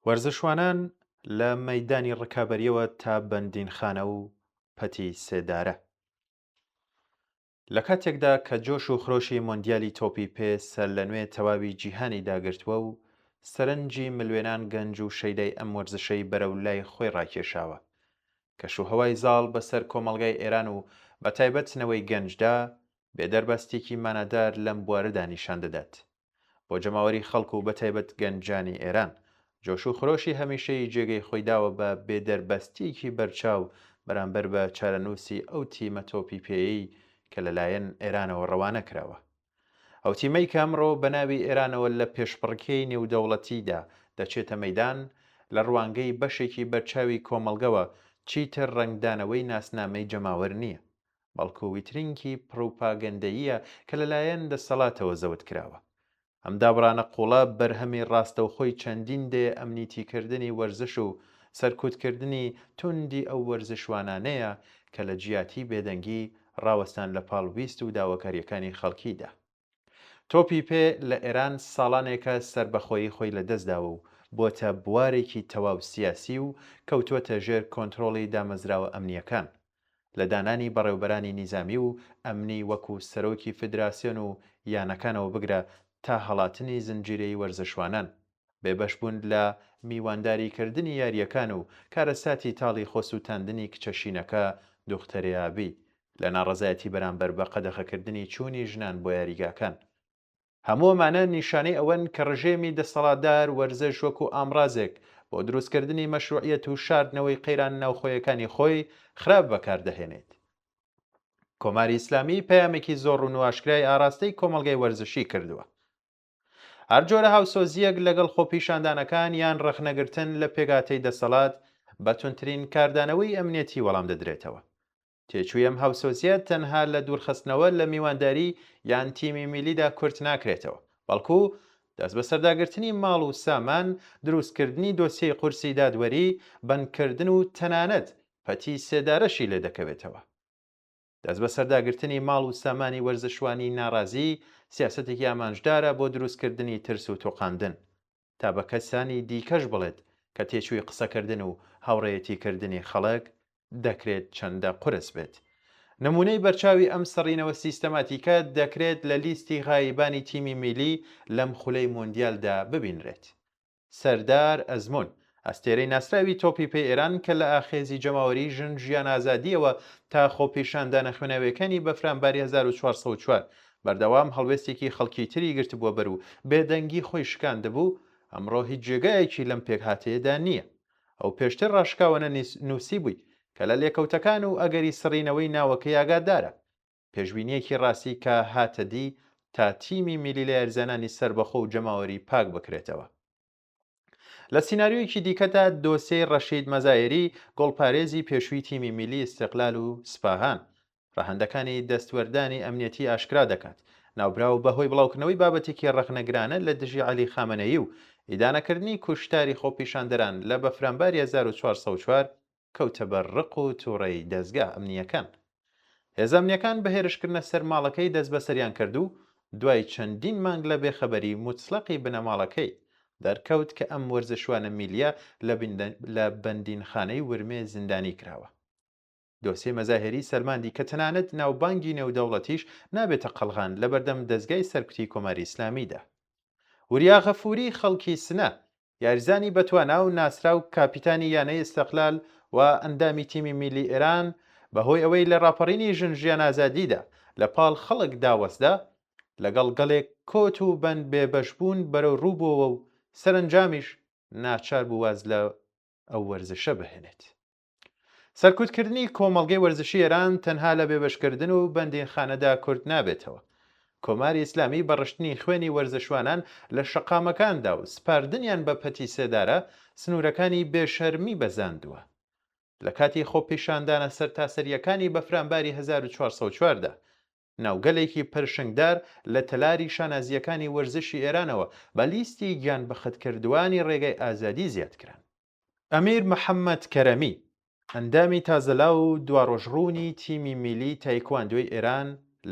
وەرزشوانان لە مەیدانی ڕکابەریەوە تا بەندینخانە و پەتی سێدارە. لە کاتێکدا کە جۆش و خرۆشی مۆندیالی تۆپی پێ سەرلەنوێ تەواوی جیهانی داگرتووە و سەرنجی ملوێنان گەنج و شەیدای ئەم وەرزشەی بەرەو لای خۆی ڕاکێشاوە، کەشوهەوای زاڵ بەسەر کۆمەڵگای ئێران و بەتایبەت نەوەی گەنجدا، بێدەربەستێکی مانادار لەم بوارەدا نیشان دەدات. بۆ جەماوەری خەڵک و بەتایبەت گەنجانی ئێران، جۆش و خرۆشی هەمیشەیی جێگەی خۆی داوە بە بێدەربەستییەکی بەرچاو بەرامبەر بە چارەنووسی ئەو تیمە تۆپی پێیەی کە لەلایەن ئێرانەوە ڕەوانە کراوە. ئەو تیمەی کە ئەمڕۆ بە ناوی ئێرانەوە لە پێشبڕکێی نێودەوڵەتیدا دەچێتە مەیدان، لە ڕوانگەی بەشێکی بەرچاوی کۆمەڵگەوە چیتر ڕەنگدانەوەی ناسنامەی جەماوەر نییە، بەڵکو ویترینکی پڕوپاگەندەییە کە لەلایەن دەسەڵاتەوە زەوت کراوە. ئەم دابڕانە قووڵە بەرهەمی ڕاستەوخۆی چەندین دەیە ئەمنیتیکردنی وەرزش و سەرکوتکردنی توندی ئەو وەرزشوانانەیە کە لە جیاتی بێدەنگی ڕاوەستان لە پاڵ ویست و داواکارییەکانی خەڵکیدا. تۆپی پێ لە ئێران ساڵانێکە سەربەخۆیی خۆی لەدەستداوە و بۆتە بوارێکی تەواو سیاسی و کەوتووەتە ژێر کۆنترۆڵی دامەزراوە ئەمنییەکان. لە دانانی بەڕێوبەرانی نیزامی و ئەمنی وەکوو سەرۆکی فدراسیۆن و یانەکانەوە بگرە تا هەڵاتنی زنجیرەی وەرزشوانان، بێبەش بوون لە میوانداری کردنی یارییەکان و کارەساتی تاڵی خۆسووتاندنی کچە شینەکە دوختەرێ ئابی لە ناڕەزایەتی بەرامبەر بە قەدەغەکردنی چوونی ژنان بۆ یاریگاکان. هەموو ئەمانە نیشانەی ئەوەن کە ڕژێمی دەسەڵاتدار وەرزش وەکو ئامڕازێک بۆ دروستکردنی مەشروعیەت و شاردنەوەی قەیرانە ناوخۆیەکانی خۆی خراپ بەکاردەهێنێت. کۆماری ئیسلامی پەیامێکی زۆر ڕوون و ئاشکرای ئاراستەی کۆمەڵگای وەرزشی کردووە. هەر جۆرە هاوسۆزییەک لەگەڵ خۆپیشاندانەکان یان ڕەخنەگرتن لە پێکهاتەی دەسەڵات بە توندترین کاردانەوەی ئەمنیەتی وەڵام دەدرێتەوە. تێچووی ئەم هاوسۆزییە تەنها لە دوورخستنەوە لە میوانداری یان تیمی میلیدا کورت ناکرێتەوە، بەڵکو دەستبەسەرداگرتنی ماڵ و سامان، دروستکردنی دۆسیەی قورسی دادوەری، بەندکردن و تەنانەت پەتی سێدارەشی لێدەکەوێتەوە. دەستبەسەرداگرتنی ماڵ و سامانی وەرزشوانی ناڕازی سیاسەتێکی ئامانجدارە بۆ دروستکردنی ترس و تۆقاندن، تا بە کەسانی دیکەش بڵێت کە تێچووی قسەکردن و هاوڕێیەتیکردنی خەڵک دەکرێت چەندە قورس بێت. نموونەی بەرچاوی ئەم سڕینەوە سیستەماتیکە دەکرێت لە لیستی غایبانی تیمی میلی لەم خولەی مۆندیالدا ببینرێت. سەردار ئەزموون، ئەستێرەی ناسراوی تۆپی پێی ئێران کە لە ئاخێزی جەماوەریی ژن ژیان ئازادییەوە تا خۆپیشاندانە خوێناوییەکانی بەفرانباری 1404 بەردەوام هەڵوێستێکی خەڵکیتری گرتبووە بەر و بێدەنگی خۆی شکاندبوو، ئەمڕۆ هیچ جێگایەکی لەم پێکهاتەیەدا نییە. ئەو پێشتر ڕاشکاوانە نووسیبووی کە لە لێکەوتەکان و ئەگەری سڕینەوەی ناوەکەی ئاگادارە. پێشبینییەکی ڕاستی کە هاتە دی تا تیمی میلی لە یاریزانانی سەربەخۆ و جەماوەری پاک بکرێتەوە. لە سیناریۆیەکی دیکەدا دۆسیەی ڕەشید مەزایری، گۆڵپارێزی پێشووی تیمی میلی ئیستقلال و سپاهان، ڕەهەندەکانی دەستوەردانی ئەمنیەتی ئاشکرا دەکات. ناوبراو بە هۆی بڵاوکردنەوەی بابەتێکی ڕەخنەگرانە لە دژی عەلی خامەنەیی و ئیدانەکردنی کوشتاری خۆپیشاندەران لە بەفرانباری 1404 کەوتە بەر ڕق و توڕەیی دەزگا ئەمنییەکان. هێزە ئەمنییەکان بە هێرشکردنە سەر ماڵەکەی دەستبەسەریان کرد و دوای چەندین مانگ لە بێخەبەری موتڵەقی بنەماڵەکەی، دەرکەوت کە ئەم وەرزشوانە میلییە لە بەندینخانەی ورمێ زیندانی کراوە. دۆسیەی مەزاهێری سەلماندی کە تەنانەت ناوبانگی نێودەوڵەتیش نابێتە قەڵغان لەبەردەم دەزگای سەرکوتی کۆماری ئیسلامیدا. وریا غەفووری خەڵکی سنە، یاریزانی بەتوانا و ناسراو کاپیتانی یانەی ئیستقلال و ئەندامی تیمی میلی ئێران، بەهۆی ئەوەی لە ڕاپەڕینی ژن ژیان ئازادیدا لە پاڵ خەڵکدا وەستا، لەگەڵ گەلێک کۆت و بەند بێبەشبوون بەرەوڕوو بۆوە و سەرەنجامیش ناچار بوو واز لە ئەو وەرزشە بهێنێت. سەرکوتکردنی کۆمەڵگەی وەرزشی ئێران تەنها لە بێبەشکردن و بەندینخانەدا کورت نابێتەوە. کۆماری ئیسلامی بە ڕشتنی خوێنی وەرزشوانان لە شەقامەکاندا و سپاردنیان بە پەتی سێدارە، سنوورەکانی بێشەرمی بەزاندووە. لە کاتی خۆپیشاندانە سەرتاسەرییەکانی بەفرانباری 1404 دا، ناوگەلێکی پرشنگدار لە تەلاری شانازییەکانی وەرزشی ئێرانەوە بە لیستی گیانبەختکردووانی ڕێگای ئازادی زیادکران. ئەمیر محەممەد کەرەمی، ئەندامی تازەلاو و دواڕۆژڕوونی تیمی میلیی تایکواندۆی ئێران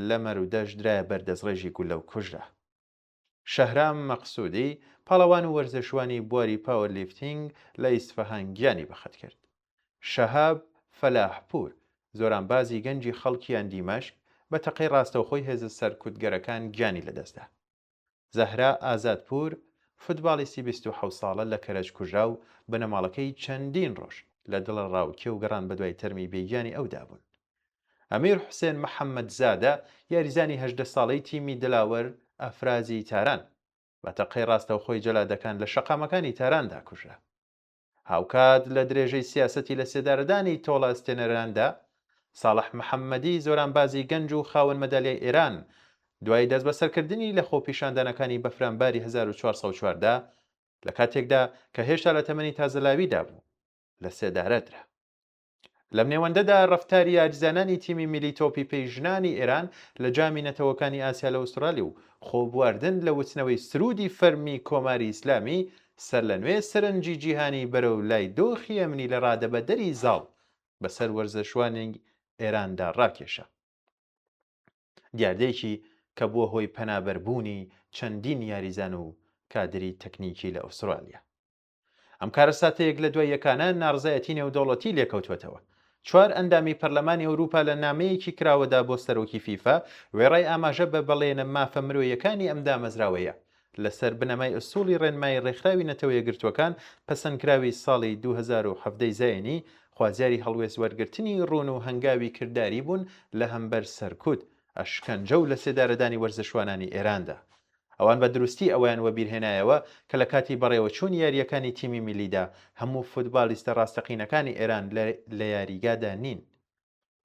لە مەرودەشت درایە بەر دەستڕێژی گوللە و کوژرا. شەهرام مەقسوودی، پاڵەوان و وەرزشوانی بواری پاوەرلیفتینگ لە ئیسفەهان گیانی بەخت کرد. شەهاب فەلاحپوور، زۆرانبازی گەنجی خەڵکی ئەندیمەشک، بە تەقەی ڕاستەوخۆی هێزە سەرکوتگەرەکان گیانی لەدەستدا. زەهرا ئازادپوور، فوتباڵیستی 27 ساڵە لە کەرەج کوژرا و بنەماڵەکەی چەندین ڕۆژ لە دڵەڕاوکێ و گەڕان بەدوای تەرمی بێگیانی ئەودا بوون. ئەمیر حوسێن محەممەدزادە، یاریزانی 18 ساڵەی تیمی دلاوەر ئەفرازی تاران، بە تەقەی ڕاستەوخۆی جەلادەکان لە شەقامەکانی تاراندا کوژرا. هاوکات لە درێژەی سیاسەتی لەسێدارەدانی تۆڵە ئەستێنەراندا، ساڵح محەممەدی زۆرانبازی گەنج و خاوەن مەدالیای ئێران دوای دەستبەسەرکردنی لە خۆپیشاندانەکانی بەفرانباری 1414 لە کاتێکدا کە هێشتا لە تەمەنی تازەلاویدا بوو، لە سێدارە درا. لەم نێوەندەدا ڕەفتاری یاریزانانی تیمی میلی تۆپی پێی ژنانی ئێران لە جامی نەتەوەکانی ئاسیا لە ئوسترالی و خۆبواردن لە وتنەوەی سروودی فەرمی کۆماری ئیسلامی سەرلەنوێ سەرنجی جیهانی بەرەو لای دۆخی ئەمنی لە ڕادەبەدەری زاڵ بەسەر وەرزشوانی ئێراندا ڕاکێشا. دیاردەیەکی کە بووە هۆی پەنابەربوونی چەندین یاریزان و کادری تەکنیکی لە ئوسترالیا. ئەم کارەساتە یەک لە دوای یەکانە ناڕزایەتی نێودەوڵەتی لێکەوتووەتەوە. چوار ئەندامی پەرلەمانی ئەوروپا لە نامەیەکی کراوەدا بۆ سەرۆکی فیفا، وێڕای ئاماژە بە بەڵێنە مافە مرۆیەکانی ئەم دامەزراوەیە، لەسەر بنەمای ئسوڵی ڕێنمایی ڕێکخراوی نەتەوە یەکگرتووەکان پەسەندکراوی ساڵی 2017 زایینی، خوازیاری هەڵوێست وەرگرتنی ڕوون و هەنگاوی کرداری بوون لە هەمبەر سەرکوت، ئەشکەنجە و لەسێدارەدانی وەرزشوانانی ئێراندا. ئەوان بە دروستی ئەوەیان وەبیرهێنایەوە کە لە کاتی بەڕێوەچوونی یارییەکانی تیمی میللیدا هەموو فوتبالیستە ڕاستەقینەکانی ئێران لە لە یاریگادا نین.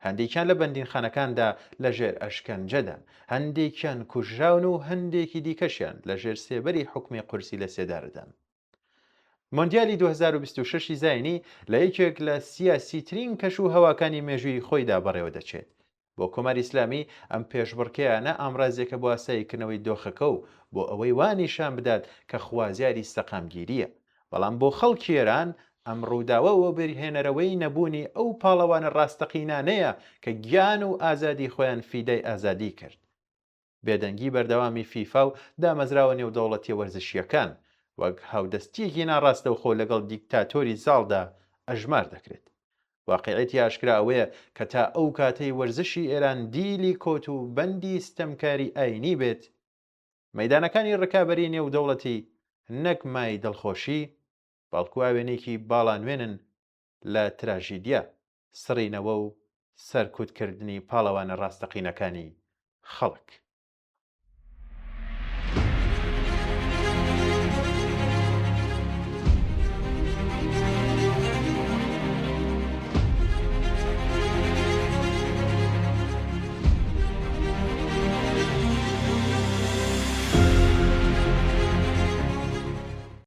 هەندێکیان لە بەندینخانەکاندا لە ژێر ئەشکەنجەدان، هەندێکیان کوژراون و هەندێکی دیکەشیان لە ژێر سێبەری حوکمی قورسی لەسێدارەدان. مۆندیالی 2026 ی زایینی لە یەکێک لە سیاسیترین کەش و هەواکانی مێژووی خۆیدا بەڕێوەدەچێت. بۆ کۆماری ئیسلامی ئەم پێشبڕکێیانە ئامرازێکە بۆ ئاساییکردنەوەی دۆخەکە و بۆ ئەوەی وا نیشان بدات کە خوازیاری سەقامگیرییە. بەڵام بۆ خەڵکی ئێران ئەم ڕووداوە وەبیرهێنەرەوەی نەبوونی ئەو پاڵەوانە ڕاستەقینانەیە کە گیان و ئازادی خۆیان فیدای ئازادی کرد. بێدەنگی بەردەوامی فیفا و دامەزراوە نێودەوڵەتییە وەرزشییەکان، وەک هاودەستییەکی ناڕاستەوخۆ لەگەڵ دیکتاتۆری زاڵدا ئەژمار دەکرێت. واقیعیەتی ئاشکرا ئەوەیە کە تا ئەو کاتەی وەرزشی ئێران دیلی کۆت و بەندی ستەمکاری ئایینی بێت، مەیدانەکانی ڕکابەریی نێودەوڵەتی نەک مایەی دڵخۆشی، بەڵکو ئاوێنەیەکی باڵانوێنن لە تراژیدیا، سڕینەوە و سەرکوتکردنی پاڵەوانە ڕاستەقینەکانی خەڵک.